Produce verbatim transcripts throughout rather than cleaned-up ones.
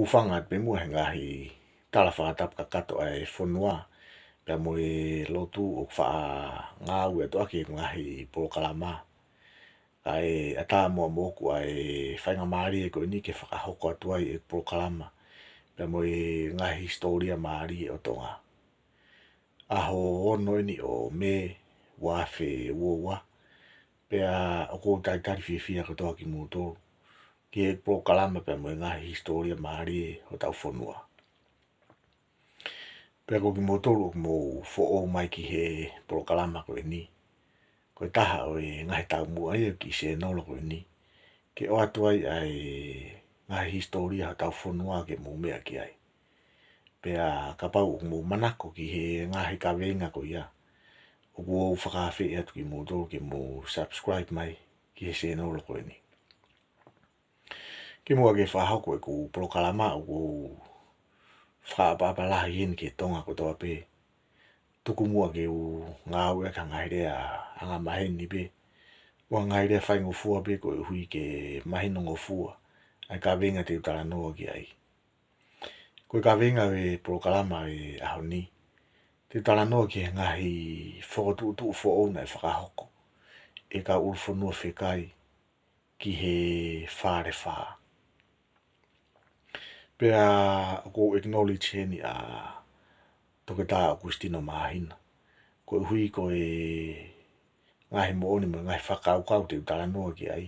Hūfanga atu pē muʻa he ngaahi tala fakatapu kakato ʻa e fonua, pea mo e lotu ʻoku faʻa ngāueʻaki ʻe he ngaahi polokalama. Kae ʻatā muʻa moʻoku ʻa e faingamālie ko eni ke fakahoko atu ai e polokalama, pea mo e ngaahi hisitōlia mālie ʻo Tonga. ʻAho ono eni ʻo Mē, ua afe ua ua, pea ʻoku ou talitali fiefia kotoa kimoutolu ki he polokalama pea mo e ngaahi hisitōlia mālie ʻo hotau fonua. Pea ko kimoutolu ʻoku mou foʻou mai ki he polokalama ko eni, ko e taha ʻo e ngaahi taumuʻa ia ki he sēnolo ko eni, ke ʻoatu ai ʻa e ngaahi hisitōlia hotau fonua ke mou meʻa ki ai. Pea kapau ʻoku mou manako ki he ngaahi kaveinga ko ia, ʻoku ou fakaafeʻi atu kimoutolu ke mou subscribe mai ki he sēnolo ko eni. Kimuʻa ke fakahoko ʻeku polokalama, ʻoku ou fakaʻapaʻapa lahi heni ki he Tonga kotoa pē. Tuku muʻa ke u ngāueʻaki ha ngaahi lea angamaheni pē, ʻo ha ngaahi lea faingofua pē koeʻuhi ke mahinongofua ʻa e kaveinga te u talanoa ki ai. Ko e kaveinga ʻo e polokalama ʻo e ʻaho ni, te u talanoa ki he ngaahi fokotuʻutuʻu foʻou naʻe fakahoko ʻe Kauʻulufonua Fekai ki he Falefā. Pea ʻoku ou acknowledge heni ʻa Toketā ʻOkusitino Māhina, koeʻuhi ko e ngaahi moʻoni mo e ngaahi fakakaukau te u talanoa ki ai,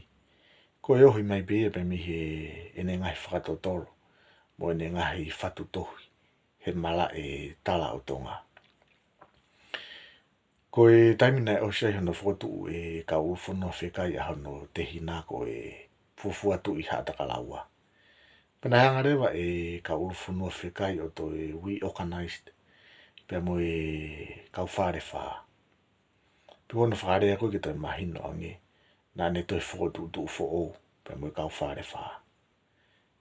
ko e ohi mai pē ia pē mei heʻene ngaahi fakatotolo mo ʻene ngaahi fatu tohi he malaʻe tala ʻo Tonga. Ko e taimi naʻe ʻosi ai hono fokotuʻu ʻe Kauʻulufonua Fekai ʻa hono tehina ko e Fuofua Tuʻi Haʻatakalaua, pea naʻe hanga leva ʻe Kauʻulufonua Fekai ʻo toe reorganized pea mo e kau Falefā. Pea ʻoku ou fakalea ko ē ke toe mahino ange, naʻa ne toe fokotuʻutuʻu foʻou pea mo e kau Falefā.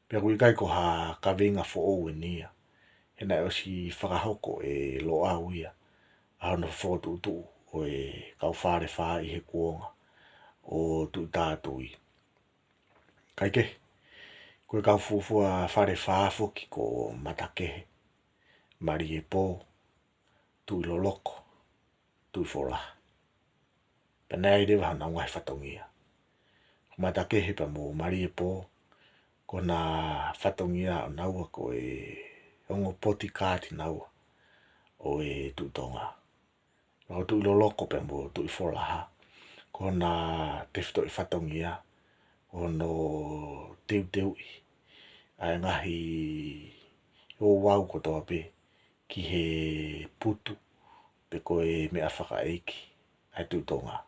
Pea ʻoku ʻikai ko ha kaveinga foʻou eni ia, he naʻe ʻosi fakahoko ʻe Loʻau ia ʻa hono fokotuʻutuʻu ʻo e kau Falefā ʻi he kuonga ʻo Tuʻitātui. Kae kehe, ko e kau fuofua Falefā foki ko Matakehe, Maliepō, Tuʻiloloko, Tuʻifolaha. Pea naʻe ʻi ai leva honau ngaahi fatongia. Ko Matakehe pea mo Maliepō, ko hona fatongia ʻonaua ko e ongo poti kaati naua ʻo e Tuʻi Tonga. Pea ko Tuʻiloloko pea mo Tuʻifolaha, ko hona tefitoʻi fatongia, ko hono teuteuʻi ʻa e ngaahi ouau kotoa pē ki he putu pe ko e meʻa fakaʻeiki ʻa e Tuʻi Tonga.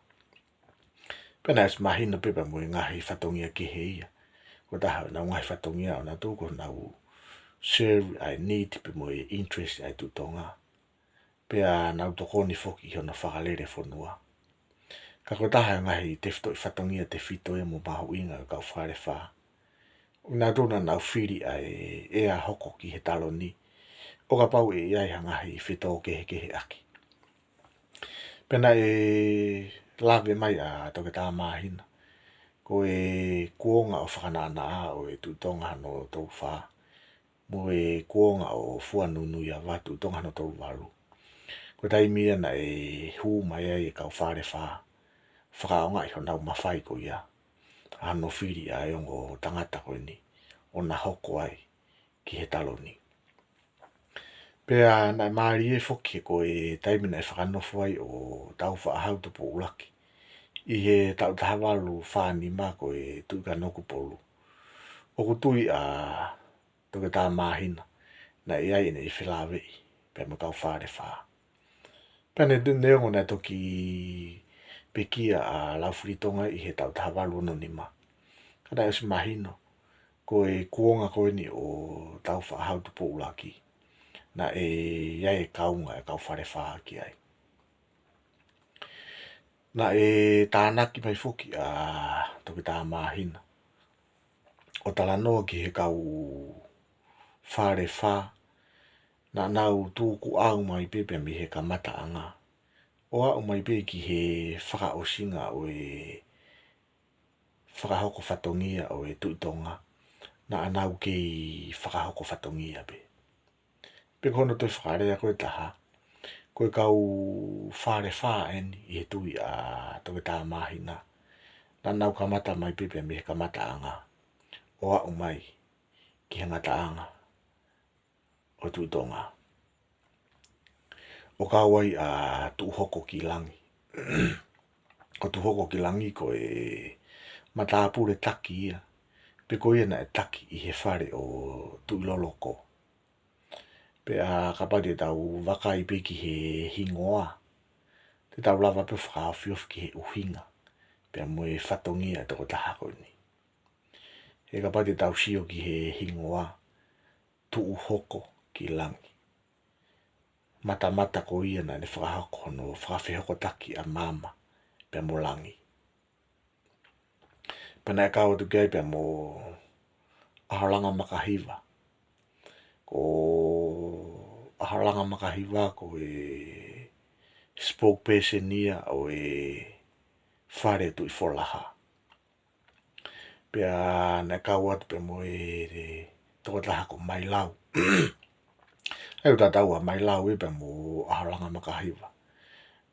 Pea naʻe ʻosi mahino pē pea mo e ngaahi fatongia kehe ia, ko e taha ʻenau ngaahi fatongia ʻonautolu ko ʻenau serve ʻa e need pe mo e interest ʻa e Tuʻi Tonga. Pea nau tokoni foki ʻi hono fakalele fonua. Ka ko e taha e ngaahi tefitoʻi fatongia tefito ia mo mahuʻinga ʻo e kau Falefā, ʻoku nau tonu naʻa nau fili ʻa e ʻea hoko ki he taloni, ʻo kapau ʻe ʻi ai ha ngaahi fetōkehekeheʻaki. Pea naʻe lave mai ʻa Toketā Māhina, ko e kuonga ʻo Fakanaʻanaʻa ʻo e Tuʻi Tonga hono tolu fā, mo e kuonga ʻo Fuanunuiava Tuʻi Tonga hono tolu valu, ko e taimi ia naʻe hū mai ai e kau Falefā, fakaʻaongaʻi honau mafai ko ia, ʻa hono fili ʻa e ongo tangata ko eni, ʻo na hoko ai ki he taloni. Pea naʻe mālie foki he ko e taimi naʻe fakanofo ai ʻo Tāufaʻāhau Tupou ʻUluaki ʻi he taʻu taha valu fā nima ko e Tuʻi Kanokupolu, ʻoku tui ʻa Toketā Māhina naʻe ʻi ai ʻene felāveʻi pea mo e kau Falefā. Pea ne, neongo naʻe toki pekia ʻa Laufilitonga ʻi he taʻu taha valu ono nima, ka naʻe ʻosi mahino ko e kuonga ko eni ʻo Tāufaʻāhau Tupou ʻUluaki, naʻe ʻi ai e kaunga e kau Falefā ki ai. Naʻe tānaki mai foki ʻa Toketā Māhina ʻo talanoa ki he kau Falefā naʻa nau tukuʻau mai pē pea mei he kamataʻanga, ʻo aʻu mai pē ki he fakaʻosinga ʻo e fakahoko fatongia ʻo e Tuʻi Tonga, naʻa nau kei fakahoko fatongia pē. Pea ko hono toe fakalea ko ē ʻe taha, ko e kau Falefā eni ʻi he tui ʻa Toketā Māhina, naʻa nau kamata mai pē pea mei he kamataʻanga ʻo aʻu mai ki he ngataʻanga ʻo Tuʻi Tonga, ʻo kau ai ʻa Tuʻuhoko-ki-Langi. Ko Tuʻuhoko-ki-Langi ko e matāpule taki ia, pe ko ia naʻe taki ʻi he fale ʻo Tuʻiloloko. Pea kapau te tau vakai pē ki he hingoa, te tau lava pē ʻo fakaofiofi ki he ʻuhinga pea mo e fatongia ʻo e tokotaha ko eni. He kapau te tau sio ki he hingoa, Tuʻuhoko-ki-Langi, matamata ko ia naʻa ne fakahoko hono fakafehokotaki ʻa Maama pea mo Langi. Pea naʻe kau atu ki ai pea mo ʻAholanga Makahiva. Ko ʻAholanga Makahiva ko e spokesperson ia ʻo e fale Tuʻi Folaha. Pea naʻe kau atu pea mo e, e tokotaha ko Mailau. ʻA ia ʻoku tatau ʻa Mailau ia pea mo ʻAholanga Makahiva,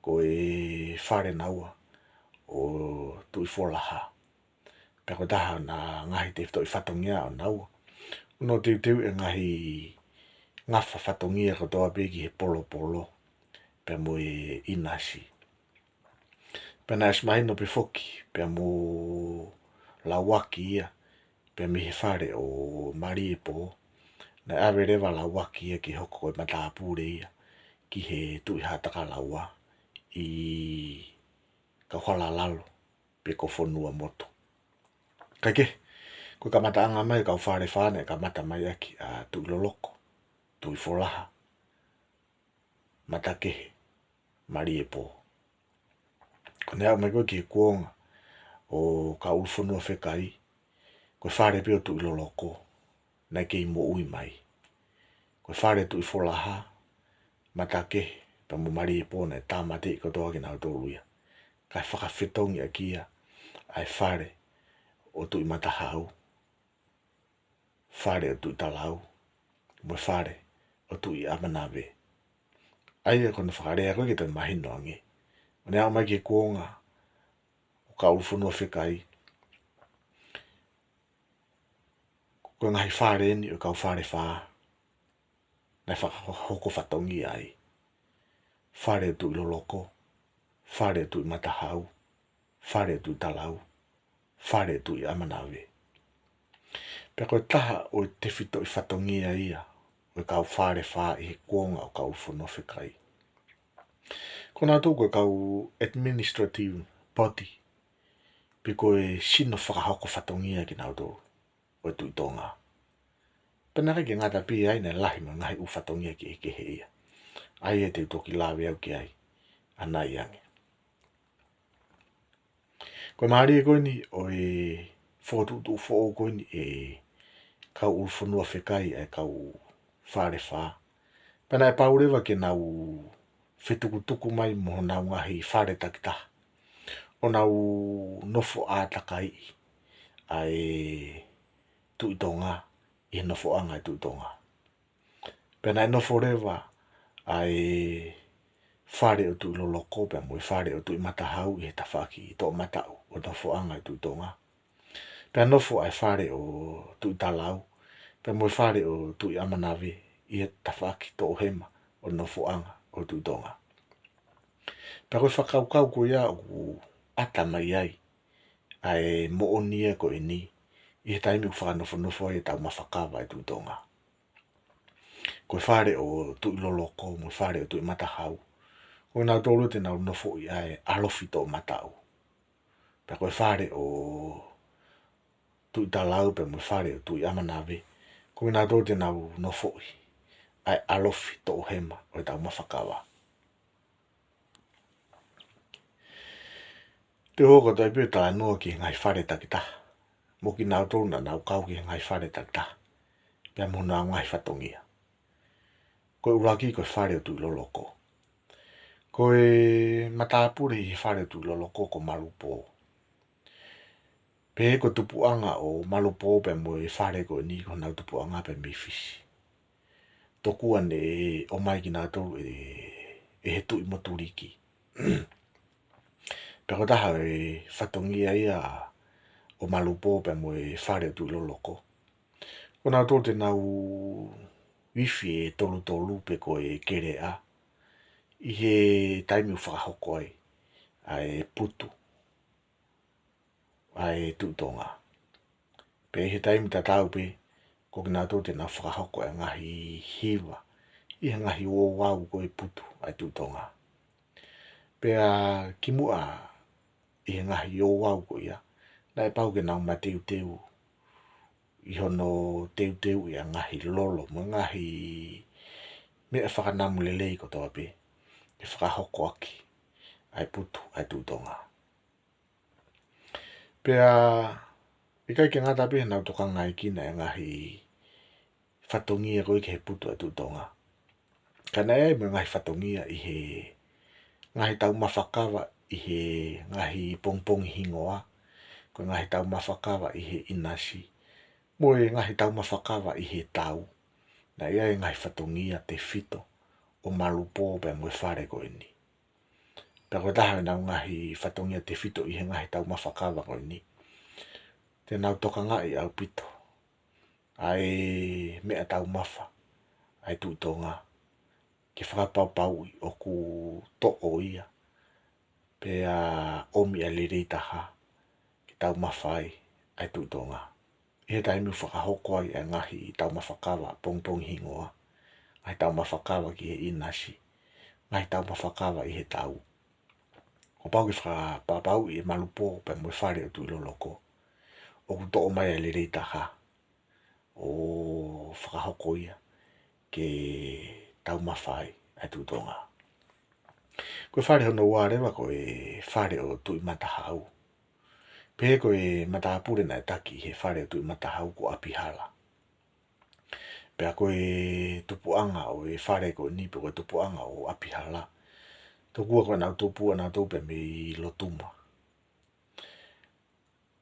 ko e fale naua ʻo Tuʻi Folaha. Pea ko e taha ʻo e ngaahi tefitoʻi fatongia ʻo naua, ʻo nau teuteu e ngaahi ngafa fatongia kotoa pē ki he polopolo pea mo e ʻinasi. Pea naʻe ʻosi mahino pē foki pea mo Lauaki ia, pea mei he fale ʻo Maliepō, naʻe ʻave leva Lauaki ia ke hoko ko e matāpule ia ki he Tuʻi Haʻatakalaua ʻi Kauhalalalo pe ko Fonuamotu. Kae kehe, ko e kamataʻanga mai ʻo e kau Falefā naʻe kamata mai ʻaki ʻa Tuʻiloloko, Tuʻi Folaha, Matakehe, Maliepō. Ko ʻene aʻu mai ko ē ki he kuonga ʻo Kauʻulufonua Fekai, ko e fale pē ʻo Tuʻiloloko naʻe kei moʻui mai. Ko e fale Tuʻi Folaha, Matakehe pea mo Maliepō naʻe tāmateʻi kotoa kinautolu ia, kae fakafetongi ʻaki ia ʻa e fale ʻo Tuʻi Matahau, fale ʻo Tuʻi Talau, mo e fale ʻo Tuʻi ʻAmanave. ʻA ia ko hono fakalea ko ē ke toe mahino ange, ʻo ne aʻu mai ki he kuonga ʻo Kauʻulufonua Fekai, ko e ngaahi fale eni ʻo e kau Falefā naʻe fakahoko fatongia ai. Fale ʻo Tuʻiloloko, fale ʻo Tuʻi Matahau, fale ʻo Tuʻi Talau, fale ʻo Tuʻi ʻAmanave. Pea ko e taha ʻo e tefitoʻi fatongia ia ʻo e kau Falefā ʻi he kuonga ʻo Kauʻulufonua Fekai. Ko nautolu ko e kau administrative body, pe ko e sino fakahoko fatongia kinautolu ʻo e Tuʻi Tonga. Pea naʻe ʻikai ke ngata pē ai, naʻe lahi mo e ngaahi ʻū fatongia kehekehe ia. ʻA ia te u toki lave au ki ai ʻanai ange. Ko e mālie ko eni ʻo e fokotuʻutuʻu foʻou ko eni ʻe Kauʻulufonua Fekai ʻa e kau Falefā, pea naʻe pau leva ke nau fetukutuku mai mo honau ngaahi fale takitaha, ʻo nau nofo ʻātakaiʻi ʻa e Tuʻi Tonga ʻi he nofoʻanga ʻo e Tuʻi Tonga. Pea naʻe nofo leva ʻa e fale ʻo Tuʻiloloko pea mo e fale ʻo Tuʻi Matahau ʻi he tafaʻaki toʻomataʻu ʻo e nofoʻanga ʻo e Tuʻi Tonga. Pea nofo ʻa e fale ʻo Tuʻi Talau pea mo e fale ʻo Tuʻi ʻAmanave ʻi he tafaʻaki toʻohema ʻo e nofoʻanga ʻo e Tuʻi Tonga. Pea ko e fakakaukau ko ia ʻoku ʻata mai ai ʻa e moʻoni ia ko eni ʻi he taimi ʻoku fakanofonofo ai e taumafa kava ʻo e Tuʻi Tonga. Ko e fale ʻo Tuʻiloloko mo e fale ʻo Tuʻi Matahau, ko kinautolu te nau nofoʻi ʻa e ʻalofi toʻomataʻu. Pea ko e fale ʻo Tuʻi Talau pea mo e fale ʻo Tuʻi ʻAmanave, ko kinautolu te nau nofoʻi ʻa e ʻalofi toʻohema ʻo e taumafa kava. Te u hoko atu ai pē ʻo talanoa ki he ngaahi fale takitaha, mo kinautolu naʻa nau kau ki he ngaahi fale takitaha, pea mo honau ngaahi fatongia. Ko e ʻuluaki ko e fale ʻo Tuʻiloloko. Ko e matāpule ʻi he fale ʻo Tuʻiloloko ko Malupō. Pea ko e tupuʻanga ʻo Malupō pea mo e fale ko eni ko honau tupuʻanga pea mei Fisi. Tokua ne ʻomai kinautolu ʻe, ʻe he Tuʻi Motuliki. Pea ko e taha e fatongia ia ʻo Malupō pea mo e fale ʻo Tuʻiloloko, ko nautolu te nau ifi e tolutolu pe ko e keleʻa ʻi he taimi ʻoku fakahoko ai ʻa e putu ʻa e Tuʻi Tonga. Pea ʻi he taimi tatau pē, ko kinautolu te nau fakahoko e ngaahi hiva ʻi he ngaahi ouau ko ē putu ʻa e Tuʻi Tonga. Pea kimuʻa ʻi he ngaahi ouau ko ia, naʻe pau ke nau mateuteu ʻi hono teuteuʻi ʻa e ngaahi lolo mo e ngaahi meʻa fakanamu lelei kotoa pē ke fakahoko ʻaki ʻa e putu ʻa e Tuʻi Tonga. Pea ʻikai ke ngata pē heʻenau tokangaʻi ʻa e ngaahi fatongia ko ē ki he putu ʻa e Tuʻi Tonga, ka naʻe ʻi ai mo e ngaahi fatongia ʻi he ngaahi taumafa kava ʻi he ngaahi pongipongi hingoa, ko e ngaahi taumafa kava ʻi he ʻinasi, mo e ngaahi taumafa kava ʻi he tau. Naʻe ʻi ai e ngaahi fatongia tefito ʻo Malupō pea mo e fale ko eni. Pea ko e taha ʻenau ngaahi fatongia tefito ʻi he ngaahi taumafa kava ko eni, te nau tokangaʻi ʻaupito ʻa e meʻa taumafa ʻa e Tuʻi Tonga ke fakapapauʻi ʻoku toʻo ia pea ʻomi ʻa e lelei taha ke taumafa ai ʻa e Tuʻi Tonga ʻi he taimi ʻoku fakahoko ai ʻa e ngaahi taumafa kava pongipongi hingoa, ngaahi taumafa kava ki he ʻinasi, ngaahi taumafa kava ʻi he tau. Kuo pau ke fakapapauʻi ʻe Malupō pea mo e fale ʻo Tuʻiloloko ʻoku toʻo mai ʻa e lelei taha ʻo fakahoko ia ke taumafa ai ʻa e Tuʻi Tonga. Ko e fale hono ua leva ko e fale ʻo Tuʻi Matahau. Pea ko e matāpule naʻe taki ʻi he fale ʻo Tuʻi Matahau ko ʻApihala. Pea ko e tupuʻanga ʻo e fale ko eni pe ko e tupuʻanga ʻo ʻApihala, tokua ko ʻenau tupu ʻanautolu pea mei Lotuma.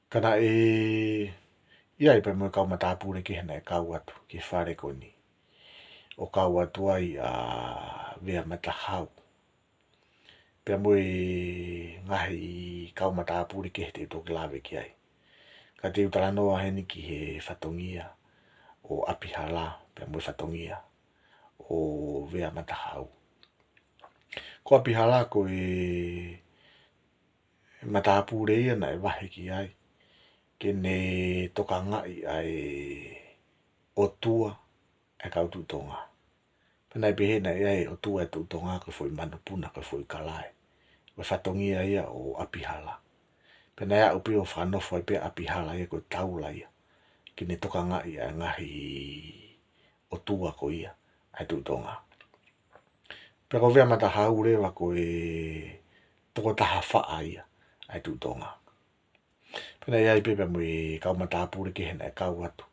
Ka naʻe ʻi ai pea mo e kau matāpule kehe naʻe kau atu ki he fale ko eni, ʻo kau atu ai ʻa Vea Matahau pea mo e ngaahi kau matāpule kehe te u toki lave ki ai. Ka te u talanoa heni ki he fatongia ʻo ʻApihala pea mo e fatongia ʻo Vea Matahau. Ko ʻApihala ko e matāpule ia naʻe vahe ki ai ke ne tokangaʻi ʻa e ʻotua ʻa e kau Tuʻi Tonga. Pea naʻe pehē naʻe ʻi ai e ʻotua ʻa e Tuʻi Tonga ko e foʻi manupuna, ko e foʻi kalae. Ko e fatongia ia ʻo ʻApihala. Pea naʻe aʻu pē ʻo fakanofo ai pē ʻa ʻApihala ia ko e taula ia ke ne tokangaʻi ʻa e ngaahi ʻotua ko ia ʻa e Tuʻi Tonga. Pea ko Vea Matahau leva ko e tokotaha faʻa ia ʻa e Tuʻi Tonga. Pea naʻe ʻi ai pē pea mo e kau matāpule kehe naʻe kau atu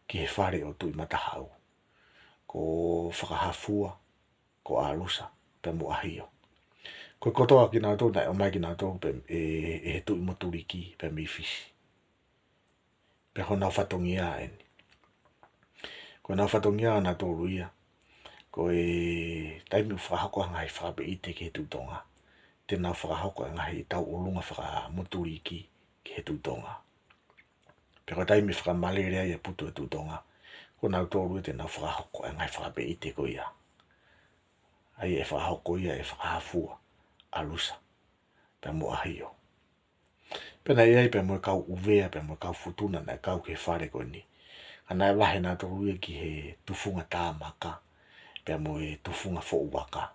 ki he fale ʻo Tuʻi Matahau, ko Fakahafua, ko ʻAlusa pea mo ʻAhio. Ko e kotoa kinautolu naʻe ʻomai kinautolu pē ʻe, ʻe he Tuʻi Motuliki pea mei Fisi. Pea ko honau fatongia eni. Ko honau fatongia ʻanautolu ia, ko e taimi ʻoku fakahoko ai e ngaahi fakapeʻite ki he Tuʻi Tonga, te nau fakahoko e ngaahi tauʻolunga fakamotuliki ki he Tuʻi Tonga. Pea ko e taimi ʻe fakamalele ai e putu ʻa e Tuʻi Tonga, ko nautolu ia te nau fakahoko e ngaahi fakapeʻite ko ia. ʻA ia ʻe fakahoko ia ʻe Fakahafua, ʻAlusa pea mo ʻAhio. Pea naʻe ʻi ai pea mo e kau ʻUvea pea mo e kau Futuna naʻe kau ki he fale ko eni. Ka naʻe vahe nautolu ia ki he tufunga Tāmaka pea mo e tufunga Foʻuvaka,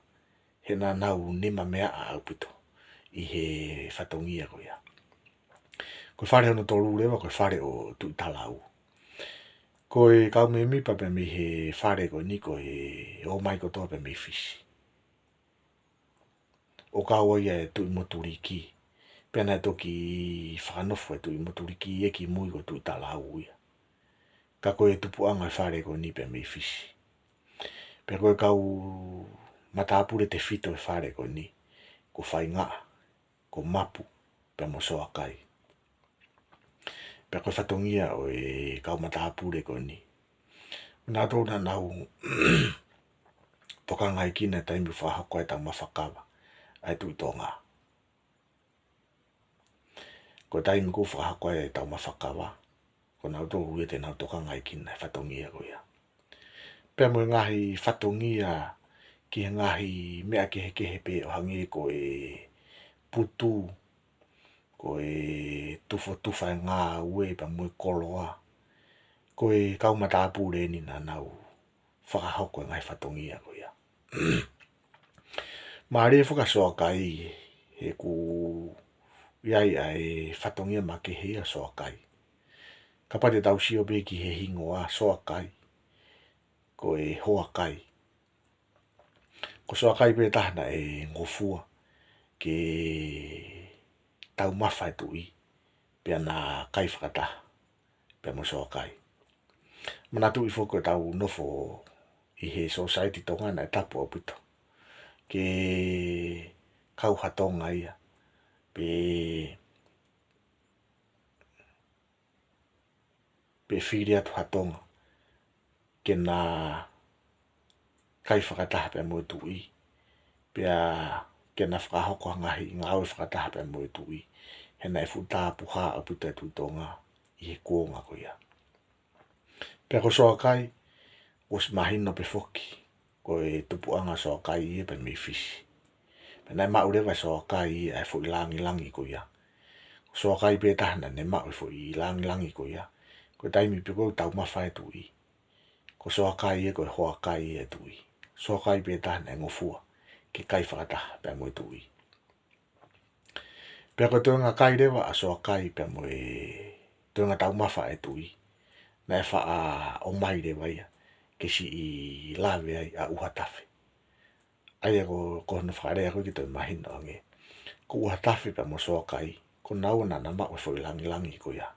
he naʻa nau nimameaʻa ʻaupito ʻi he fatongia ko ia. Ko e fale hono tolu leva ko e fale ʻo Tuʻi Talau. Ko e kau mēmipa pea mei he fale ko eni ko e ō mai kotoa pea mei Fisi ʻo kau ai ʻa e Tuʻi Motuliki. Pea naʻe toki fakanofo e Tuʻi Motuliki ia ki mui ko Tuʻi Talau ia. Ka ko e tupuʻanga e fale ko eni pea mei Fisi. Pea ko e kau matāpule tefito e fale ko eni, ko Faingaʻa, ko Mapu pea mo Soakai. Pea ko e fatongia ʻo e kau matāpule ko eni, ʻoku nau tō naʻa nau tokangaʻi kinautolu he taimi ʻoku fakahoko ai e taumafa kava ʻa e Tuʻi Tonga. Ko e taimi ʻoku fakahoko ai e taumafa kava, ko nautolu ia te nau tokangaʻi kinautolu he fatongia ko ia. Pea mo e ngaahi fatongia ki he ngaahi meʻa kehekehe pē ʻo hangē ko e putu, ko e tufotufa e ngāue pea mo e koloa. Ko e kau matāpule eni naʻa nau fakahoko e ngaahi fatongia ko ia. Mālie foki ʻa Soakai, he ʻoku ʻi ai ʻa e fatongia makehe ʻa Soakai. Kapau te tau sio pē ki he hingoa Soakai, ko e hoa kai. Ko Soakai pē taha naʻe ngofua ke taumafa e tuʻi, pea na kai fakataha pea mo Soakai. Manatuʻi foki ko ʻetau nofo ʻi he sōsaieti Tonga naʻe tapu ʻaupito ki he kau ha Tonga ia, pe, pe fili atu ha Tonga ke na kai fakataha pea mo e tuʻi, pea ke na fakahoko ha ngaahi ngāue fakataha pea mo e tuʻi, he naʻe fuʻu tapuhā ʻaupito e Tuʻi Tonga ʻi he kuonga ko ia. Pea ko Soakai, ʻosi mahino pē foki, ko e tupuʻanga ʻo Soakai ia pea mei Fisi. Pea naʻe maʻu leva ʻe Soakai ia ʻa e foʻi langilangi ko ia. Ko Soakai pē taha naʻa ne maʻu e foʻi langilangi ko ia. Ko e taimi pē ko ē ʻoku taumafa e tuʻi, ko Soakai ia ko e hoa kai e tuʻi. Soakai pē taha naʻe ngofua ke kai fakataha pea mo e tuʻi. Pea ko e toenga kai leva ʻa Soakai pea mo e toenga taumafa e tuʻi, naʻe faʻa ʻomai leva ia ke siʻi lave ai ʻa ʻUhatafe. ʻA ia ko, ko hono fakalea ko ē ke toe mahino ange. Ko ʻUhatafe pea mo Soakai, ko naua naʻa na maʻu e foʻi langilangi ko ia.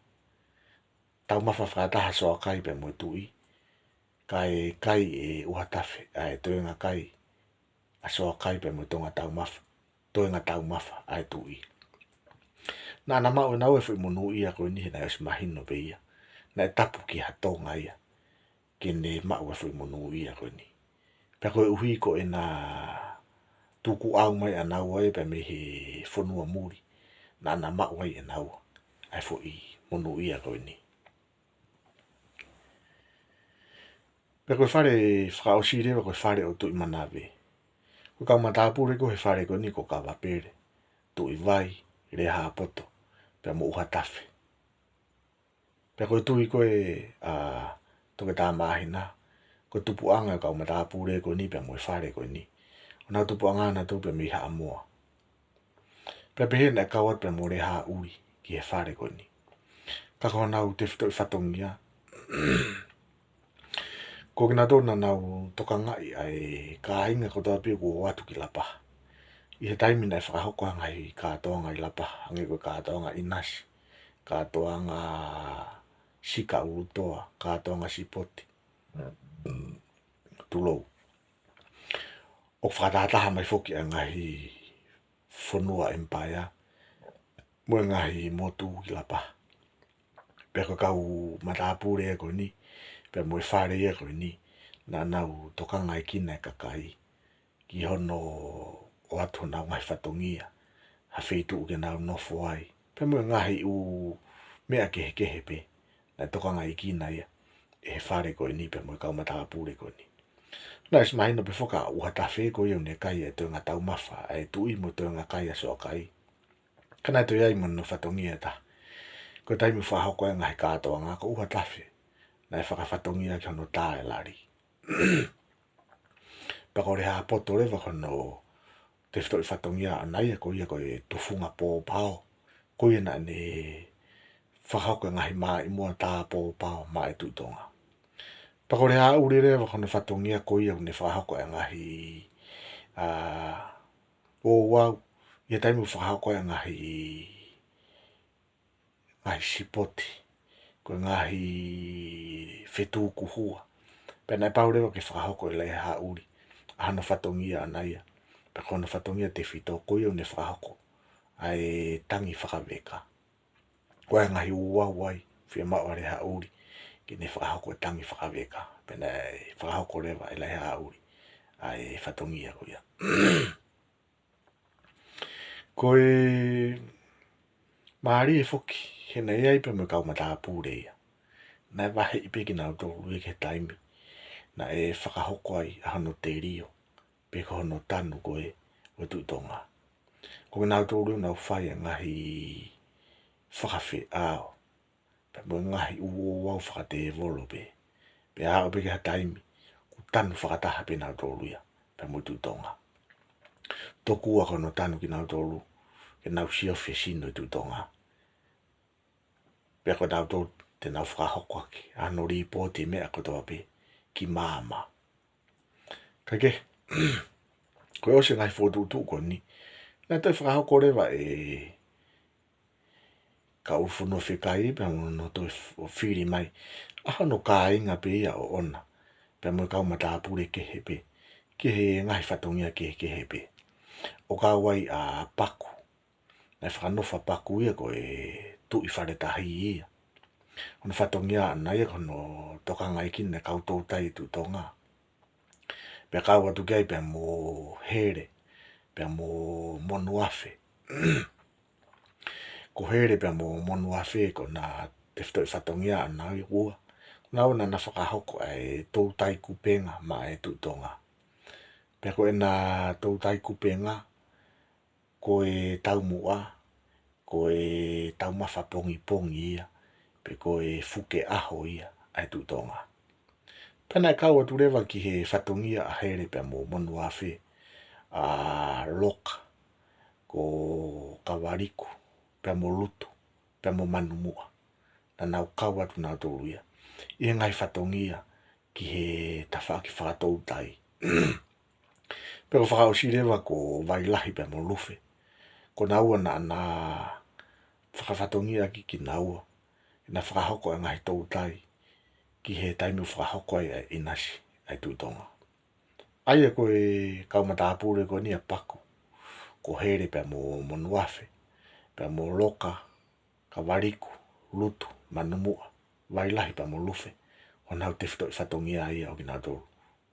Taumafa fakataha Soakai pea mo e tuʻi, kae kai ʻe ʻUhatafe ʻa e toenga kai ʻa Soakai pea mo e toenga taumafa, toenga taumafa ʻa e tuʻi. Naʻa na maʻu ʻe naua e foʻi monūʻia ko eni he naʻe ʻosi mahino pē ia, naʻe tapu ki ha Tonga ia ke ne maʻu e foʻi monūʻia ko eni. Pea koeʻuhi ko ʻena tukuʻau mai ʻa naua ia pea mei he fonua muli, naʻa na maʻu ai ʻe naua ʻa e foʻi monūʻia ko eni. Pea ko e fale fakaʻosi leva ko e fale ʻo Tuʻi Manave. Ko e kau matāpule ko ē he fale ko eni ko Kavapele, Tuʻivai, Lehāpoto, pea mo ʻUhatafe. Pea ko e tui ko ē ʻa Toketā Māhina, ko e tupuʻanga e kau matāpule ko eni pea mo e fale ko eni, ʻoku nau tupuʻanga nautolu pea mei Haʻamoa. Pea pehē naʻe kau atu pea mo Lehāʻuli ki he fale ko eni. Ka ko honau tefitoʻi fatongia, ko kinautolu naʻa nau tokangaʻi ʻa e kāinga kotoa pē ʻoku ō atu ki Lapaha. ʻI he taimi naʻe fakahoko ai e ngaahi kātoanga ʻi Lapaha, hangē ko e kātoanga ʻinasi, kātoanga sika ʻulutoa, kātoanga sipoti, tulou. ʻOku fakatahataha mai foki ʻa e ngaahi fonua ʻemipaea mo e ngaahi motu ki Lapaha. Pea ko e kau matāpule ia ko eni, pea mo e fale ia ko eni, naʻa nau tokangaʻi kinautolu e kakai ki hono ʻoatu honau ngaahi fatongia, ha feituʻu ke nau nofo ai, pea mo e ngaahi ʻū meʻa kehekehe pē naʻe tokangaʻi kinautolu ia ʻe he fale ko eni pea mo e kau matāpule ko eni. Naʻe ʻosi mahino pē foki ʻa ʻUhatafe ko ia ʻoku ne kai e toenga taumafa ʻa e tuʻi mo e toenga kai ʻa Soakai. Ka naʻe toe ʻi ai mo hono fatongia ʻe taha. Ko e taimi ʻoku fakahoko ai e ngaahi kātoanga, ko ʻUhatafe naʻe fakafatongia ki hono tā e lali. Pea ko Lehāpoto leva ko hono tefitoʻi fatongia ʻaʻana ia ko ia ko e tufunga pōpao. Ko ia naʻa ne fakahoko e ngaahi māʻimoa tā pōpao maʻa e Tuʻi Tonga. Pea ko Lehāʻuli leva ko hono fatongia ko ia ʻoku ne fakahoko e ngaahi, ā, ouau, ʻi he taimi ʻoku fakahoko ai e ngaahi, ngaahi sipoti, ko e ngaahi fetukuhua. Pea naʻe pau leva ke fakahoko ʻe Lehāʻuli ʻa hono fatongia ʻaʻana ia. Pea ko hono fatongia tefito ko ia ʻoku ne fakahoko ʻa e tangi fakaveka. Ko e ngaahi ouau ai, fiemaʻu ʻa Laʻihaʻuli ke ne fakahoko e tangi fakaveka, pea naʻe fakahoko leva ʻe Laʻihaʻuli ʻa e fatongia ko ia. Ko e mālie foki, he naʻe ʻi ai pē mo e kau matāpule ia. Naʻe vaheʻi pē kinautolu ia ki he taimi naʻe fakahoko ai ʻa hono telio, pe ko hono tanu ko ē ʻo e Tuʻi Tonga. Ko kinautolu ia ʻoku nau fai e ngaahi fakafeʻao, pea mo e ngaahi ʻū ouau fakatēvolo pē. Pea aʻu pē ki ha taimi, kuo tanu fakataha pē nautolu ia pea mo e Tuʻi Tonga. Tokua ko hono tanu kinautolu ke nau siofi e sino ʻo e Tuʻi Tonga. Pea ko nautolu te nau fakahoko ʻaki ʻa hono lipooti e meʻa kotoa pē ki māmani. Kae kehe, ko e ʻosi e ngaahi fokotuʻutuʻu ko eni, naʻe toe fakahoko leva ʻe Kauʻulufonua Fekai pea mo hono toe f-, ʻo fili mai ʻa hono kāinga pē ia ʻoʻona, pea mo e kau matāpule kehe pē, ki he ngaahi fatongia kehekehe pē. ʻO kau ai ʻa Paku, naʻe fakanofo ʻa Paku ia ko e tuʻi fale tahi ia. Hono fatongia ʻaʻana ia ko hono tokangaʻi ʻe kinautolu e kau toutai ʻo e Tuʻi Tonga. Pea kau atu ki ai pea mo Hele, pea mo Monuafe. Ko Hele pea mo Monuafe ko ʻena tefitoʻi fatongia ʻaʻana ia ʻoku ua. Ko naua naʻa na fakahoko ʻa e toutai kupenga maʻa e Tuʻi Tonga. Pea ko ʻena toutai kupenga, ko e taumuʻa, ko e taumafa pongipongi ia, pe ko e fuke ʻaho ia ʻa e Tuʻi Tonga. Pea naʻe kau atu leva ki he fatongia ʻa Hele pea mo Monuafe, ʻa Loka, ko Kavaliku, pea mo Lutu, pea mo Manumuʻa. Naʻa nau kau atu nautolu ia ʻi he ngaahi fatongia ki he tafaʻaki fakatoutai. Pea ko fakaʻosi leva ko Vailahi pea mo Lufe. Ko naua naʻa na fakafatongia ʻaki kinaua ke na fakahoko e ngaahi toutai ki he taimi ʻoku fakahoko ai ʻa e ʻinasi ʻa e Tuʻi Tonga. ʻA ia ko e kau matāpule ko eni ʻa Paku, ko Hele pea mo Monuafe, pea mo Loka, Kavaliku, Lutu, Manumuʻa, Vailahi pea mo Lufe, ko honau tefitoʻi fatongia ia ʻo kinautolu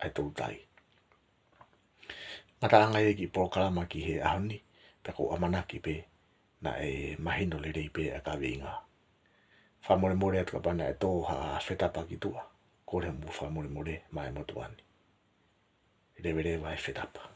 ʻa e toutai. Ngataʻanga ia e kiʻi polokalama ki he ʻaho ni, pea ʻoku ou ʻamanaki pē naʻe mahino lelei pē ʻa e kaveinga. Fakamolemole atu kapau naʻe tō ha fetapa ki tuʻa, kole mo fakamolemole maʻa e motuʻa ni. Leveleva e fetapa.